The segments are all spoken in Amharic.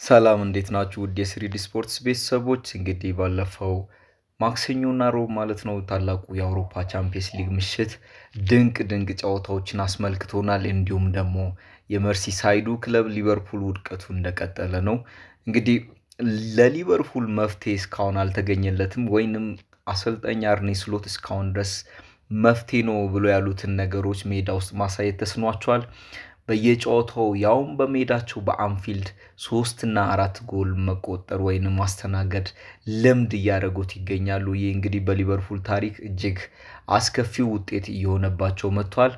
ሰላም እንዴት ናችሁ? ውድ የስሪዲ ስፖርትስ ቤተሰቦች፣ እንግዲህ ባለፈው ማክሰኞና ሮብ ማለት ነው ታላቁ የአውሮፓ ቻምፒየንስ ሊግ ምሽት ድንቅ ድንቅ ጨዋታዎችን አስመልክቶናል። እንዲሁም ደግሞ የመርሲሳይዱ ክለብ ሊቨርፑል ውድቀቱ እንደቀጠለ ነው። እንግዲህ ለሊቨርፑል መፍትሄ እስካሁን አልተገኘለትም፣ ወይንም አሰልጣኝ አርኔ ስሎት እስካሁን ድረስ መፍትሄ ነው ብሎ ያሉትን ነገሮች ሜዳ ውስጥ ማሳየት ተስኗቸዋል። በየጨዋታው ያውም በሜዳቸው በአንፊልድ ሶስትና አራት ጎል መቆጠር ወይንም ማስተናገድ ልምድ እያደረጉት ይገኛሉ። ይህ እንግዲህ በሊቨርፑል ታሪክ እጅግ አስከፊው ውጤት እየሆነባቸው መጥቷል።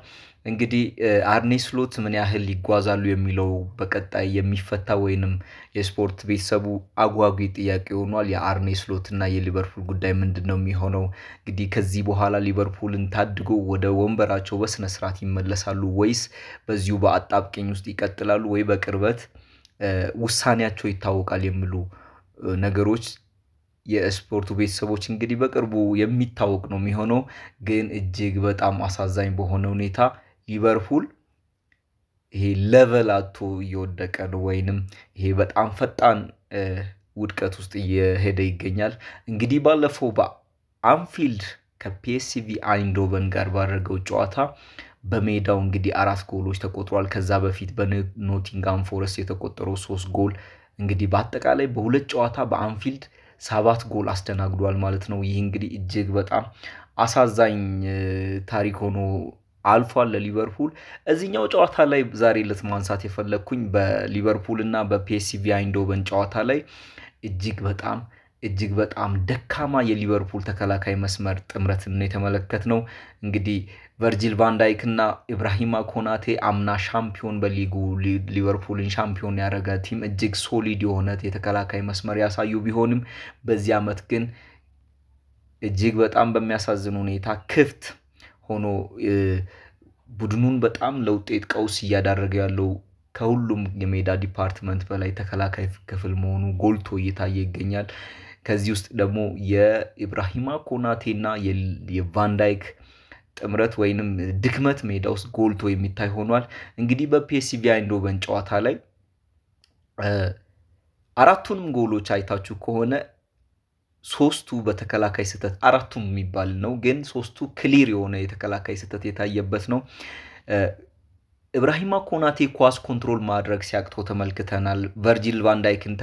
እንግዲህ አርኔ ስሎት ምን ያህል ይጓዛሉ የሚለው በቀጣይ የሚፈታ ወይንም የስፖርት ቤተሰቡ አጓጊ ጥያቄ ሆኗል። የአርኔ ስሎት እና የሊቨርፑል ጉዳይ ምንድን ነው የሚሆነው? እንግዲህ ከዚህ በኋላ ሊቨርፑልን ታድጎ ወደ ወንበራቸው በስነ ስርዓት ይመለሳሉ ወይስ በዚሁ በአጣብቂኝ ውስጥ ይቀጥላሉ ወይ በቅርበት ውሳኔያቸው ይታወቃል የሚሉ ነገሮች የስፖርቱ ቤተሰቦች እንግዲህ በቅርቡ የሚታወቅ ነው የሚሆነው። ግን እጅግ በጣም አሳዛኝ በሆነ ሁኔታ ሊቨርፑል ይሄ level አጥቶ እየወደቀ ነው፣ ወይንም ይሄ በጣም ፈጣን ውድቀት ውስጥ እየሄደ ይገኛል። እንግዲህ ባለፈው በአንፊልድ ከፒኤስቪ አይንዶቨን ጋር ባደረገው ጨዋታ በሜዳው እንግዲህ አራት ጎሎች ተቆጥሯል። ከዛ በፊት በኖቲንጋም ፎረስት የተቆጠረው ሶስት ጎል፣ እንግዲህ በአጠቃላይ በሁለት ጨዋታ በአንፊልድ ሰባት ጎል አስተናግዷል ማለት ነው። ይህ እንግዲህ እጅግ በጣም አሳዛኝ ታሪክ ሆኖ አልፏል ለሊቨርፑል። እዚህኛው ጨዋታ ላይ ዛሬ ዕለት ማንሳት የፈለግኩኝ በሊቨርፑል እና በፒኤስቪ አይንዶቨን ጨዋታ ላይ እጅግ በጣም ደካማ የሊቨርፑል ተከላካይ መስመር ጥምረትን ነው የተመለከትነው። እንግዲህ ቨርጂል ቫንዳይክ እና ኢብራሂማ ኮናቴ አምና ሻምፒዮን በሊጉ ሊቨርፑልን ሻምፒዮን ያደረገ team እጅግ solid የሆነ የተከላካይ መስመር ያሳዩ ቢሆንም በዚህ ዓመት ግን እጅግ በጣም በሚያሳዝን ሁኔታ ክፍት ሆኖ ቡድኑን በጣም ለውጤት ቀውስ እያዳረገ ያለው ከሁሉም የሜዳ department በላይ ተከላካይ ክፍል መሆኑ ጎልቶ እየታየ ይገኛል። ከዚህ ውስጥ ደግሞ የኢብራሂማ ኮናቴና የቫንዳይክ ጥምረት ወይንም ድክመት ሜዳ ውስጥ ጎልቶ የሚታይ ሆኗል። እንግዲህ በፒኤስቪ አይንዶቨን ጨዋታ ላይ አራቱንም ጎሎች አይታችሁ ከሆነ ሶስቱ በተከላካይ ስህተት፣ አራቱም የሚባል ነው፣ ግን ሶስቱ clear የሆነ የተከላካይ ስህተት የታየበት ነው። ኢብራሂማ ኮናቴ ኳስ control ማድረግ ሲያቅተው ተመልክተናል። ቨርጂል ቫንዳይክን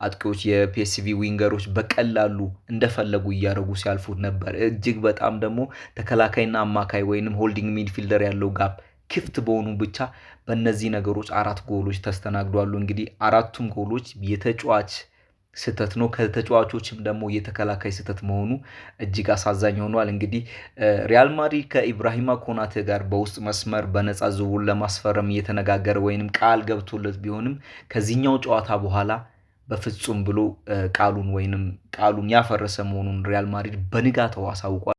አጥቂዎች የፒኤስቪ winger ኦች በቀላሉ እንደፈለጉ እያደረጉ ሲያልፉት ነበር። እጅግ በጣም ደግሞ ተከላካይና አማካይ ወይንም holding midfielder ያለው gap ክፍት በሆኑ ብቻ በእነዚህ ነገሮች አራት ጎሎች ተስተናግዷሉ። እንግዲህ አራቱም ጎሎች የተጫዋች ስህተት ነው። ከተጫዋቾችም ደግሞ የተከላካይ ስህተት መሆኑ እጅግ አሳዛኝ ሆኗል። እንግዲህ ሪያል ማድሪድ ከኢብራሂማ ኮናቴ ጋር በውስጥ መስመር በነፃ ዝውውር ለማስፈረም እየተነጋገረ ወይንም ቃል ገብቶለት ቢሆንም ከዚህኛው ጨዋታ በኋላ በፍጹም ብሎ ቃሉን ወይንም ቃሉን ያፈረሰ መሆኑን ሪያል ማድሪድ በንጋታው አሳውቋል።